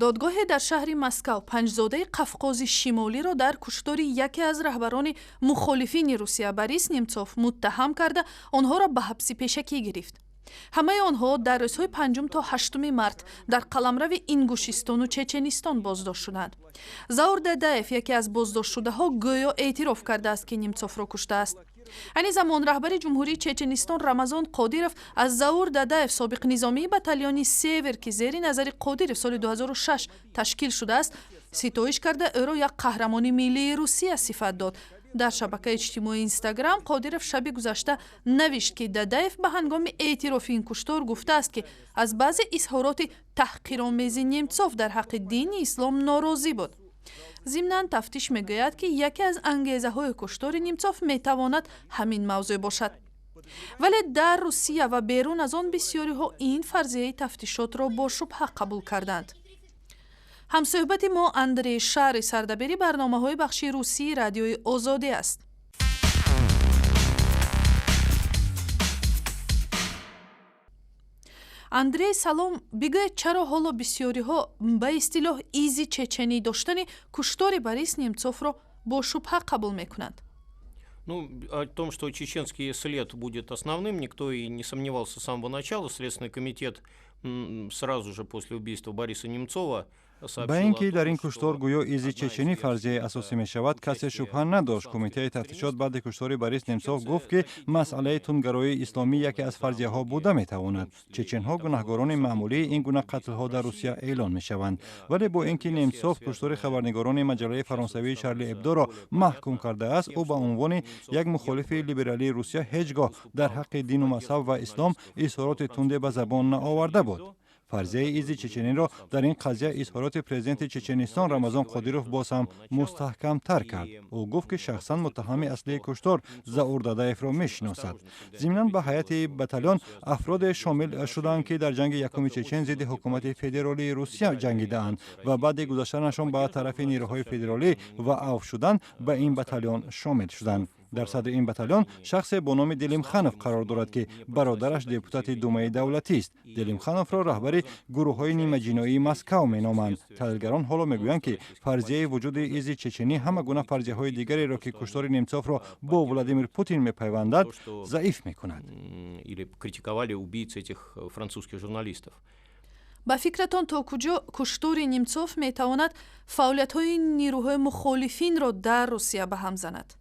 Додгоҳе дар шаҳри Москав панҷзодаи Қафқози Шимолиро дар куштори яке аз раҳбарони мухолифини Русия, Борис Немцов, муттаҳам карда, онҳоро ба ҳабси пешакӣ гирифт. Ҳамаи онҳо дар рӯзҳои 5 то 8 март дар қаламрави Ингушистону Чеченистон боздошт шуданд. Заур Дадаев, яке аз боздоштшудаҳо, гӯё эътироф кардааст, ки Немцовро куштааст. Айни замон раҳбари Ҷумҳурии Чеченистон Рамазон Қодиров аз Заур Дадаев, собиқ низомии батальони «Север», ки зери назари Қодиров соли 2006 ташкил шудааст, ситоиш карда, ӯро як қаҳрамони миллии Русия сифат дод. Дар шабакаи иҷтимоии Инстаграм Қодиров шаби гузашта навишт, ки Дадаев ба ҳангоми эътирофи ин куштор гуфтааст, ки аз баъзе изҳороти таҳқиромези Немцов дар ҳаққи дини ислом норозӣ буд. Зимнан, тафтиш мегӯяд, ки яке аз ангезаҳои куштори Немцов метавонад ҳамин мавзӯъ бошад. Вале дар Русия ва берун аз он бисёриҳо ин фарзияи тафтишотро бо шубҳа қабул карданд. Ҳамсӯҳбати мо Андрей Шари, сардабири барномаҳои бахши русии Радиои Озодӣ аст. Андрей, салом. Бигӯед, чаро ҳоло бисёриҳо ба истилоҳ изи чеченӣ доштани куштори Борис Немцовро бо шубҳа қабул мекунанд? Ну, о том, что чеченский след будет основным, никто и не сомневался с самого начала. Следственный комитет сразу же после убийства Бориса Немцова Ба ин ки дар ин куштор гӯё изи чеченӣ фарзияи асосӣ мешавад, касе шубҳа надошт. Кумитаи тафтишот баъди куштори Борис Немцов гуфт, ки масъалаи тундгароии исломӣ яке аз фарзияҳо буда метавонад. Чеченҳо гунаҳгорони маъмулии ин гуна қатлҳо дар Русия эълон мешаванд. Вале бо ин ки Немцов куштори хабарнигорони маҷаллаи фаронсавии Шарли Эбдоро маҳкум кардааст, ӯ ба унвони як мухолифи либералии Русия ҳеҷ гоҳ дар ҳаққи дину мазҳаб ва ислом изҳороти тунде ба забон наоварда буд. Фарзияи изи чечениро дар ин қазия изҳороти президенти Чеченистон Рамазон Қодиров боз ҳам мустаҳкамтар кард. Ӯ гуфт, ки шахсан муттаҳами аслии куштор, Заур Дадаевро, мешиносад. Зимнан, ба ҳайати батальон афроде шомил шуданд, ки дар ҷанги якуми чечен зидди ҳукумати федералии Русия ҷангидаанд ва баъди гузаштанашон ба тарафи нерӯҳои федералӣ ва авф шудан ба ин батальон шомил шуданд. Дар садри ин батальон шахсе бо номи Делимханов қарор дорад, ки бародараш депутати Думаи давлатист. Делимхановро раҳбари гурӯҳҳои нимаҷиноии Москав меноманд. Таҳлилгарон ҳоло мегӯянд, ки фарзияи вуҷуди изи чеченӣ ҳама гуна фарзияҳои дигареро, ки куштори Немцовро бо Владимир Путин мепайвандад, заиф мекунад. Или критиковали убийц этих французских журналистов. Ба фикратон, то куҷо куштори Немцов метавонад фаъолиятҳои нерӯҳои мухолифинро дар Русия ба ҳам занад?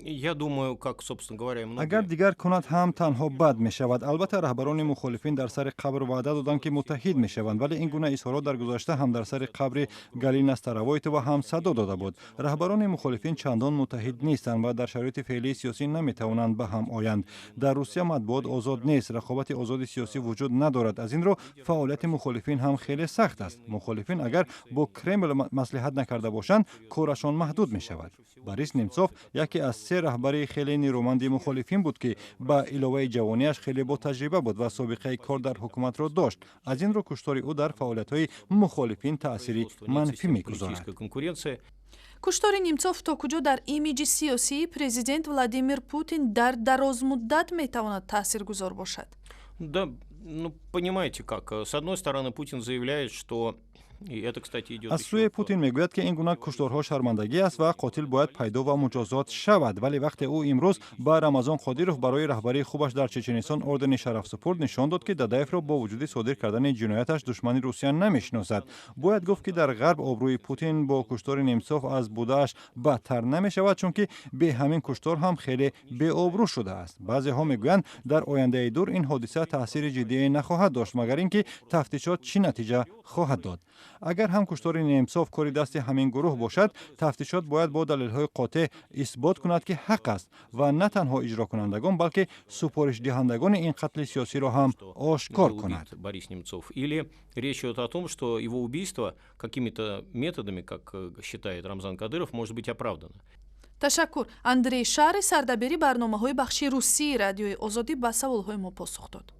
Я думаю, как, собственно говоря, многие. Агар дигар кунад ҳам, танҳо бад мешавад. Албатта, раҳбарони мухолифин дар сари қабр ваъда доданд, ки муттаҳид мешаванд, вале ин гуна изҳорот дар гузашта ҳам дар сари қабри Галина Старовойтова ҳам садо дода буд. Раҳбарони мухолифин чандон муттаҳид нестанд ва дар шароити феълии сиёсӣ наметавонанд ба ҳам оянд. Дар Русия матбуот озод нест, рақобати озоди сиёсӣ вуҷуд надорад. Аз ин рӯ фаъолияти мухолифин ҳам хеле сахт аст. Мухолифин агар бо Кремл маслиҳат накарда бошанд, корашон маҳдуд мешавад. Борис Немцов яке аз се раҳбари хеле нерӯманди мухолифин буд, ки ба иловаи ҷавониаш хеле ботаҷриба буд ва собиқаи кор дар ҳукуматро дошт. Аз ин рӯ куштори ӯ дар фаъолиятҳои мухолифин таъсири манфӣ мегузорад. Куштори Немцов то куҷо дар имиҷи сиёсии президент Владимир Путин дар дарозмуддат метавонад таъсиргузор бошад? Да, ну, понимаете как. С одной стороны, Путин заявляет, что Аз сӯе Путин мегӯяд, ки ин гуна кушторҳо шармандагӣ аст ва қотил бояд пайдо ва муҷозот шавад. Вале вақте ӯ имрӯз ба Рамазон Қодиров барои раҳбарии хубаш дар Чеченистон ордени шараф супурд, нишон дод, ки Дадаевро бо вуҷуди содир кардани ҷинояташ душмани Русия намешиносад. Бояд гуфт, ки дар Ғарб обрӯи Путин бо куштори Немцов аз будааш бадтар намешавад, чунки бе ҳамин куштор ҳам хеле беобрӯ шудааст. Баъзеҳо мегӯянд, дар ояндаи дур ин ҳодиса таъсири ҷиддие нахоҳад дошт, магар ин ки тафтишот чӣ натиҷа хоҳад дод. Агар ҳам куштори Немцов кори дасти ҳамин гурӯҳ бошад, тафтишот бояд бо далелҳои қотеъ исбот кунад, ки ҳақ аст, ва на танҳо иҷрокунандагон, балки супоришдиҳандагони ин қатли сиёсиро ҳам ошкор кунад. Борис Немцов. Или речь идет о том, что его убийство какими-то методами, как считает Рамзан Кадыров, может быть оправдано. Ташаккур. Андрей Шари, сардабири барномаҳои бахши русии Радиои Озодӣ, ба саволҳои мо посух дод.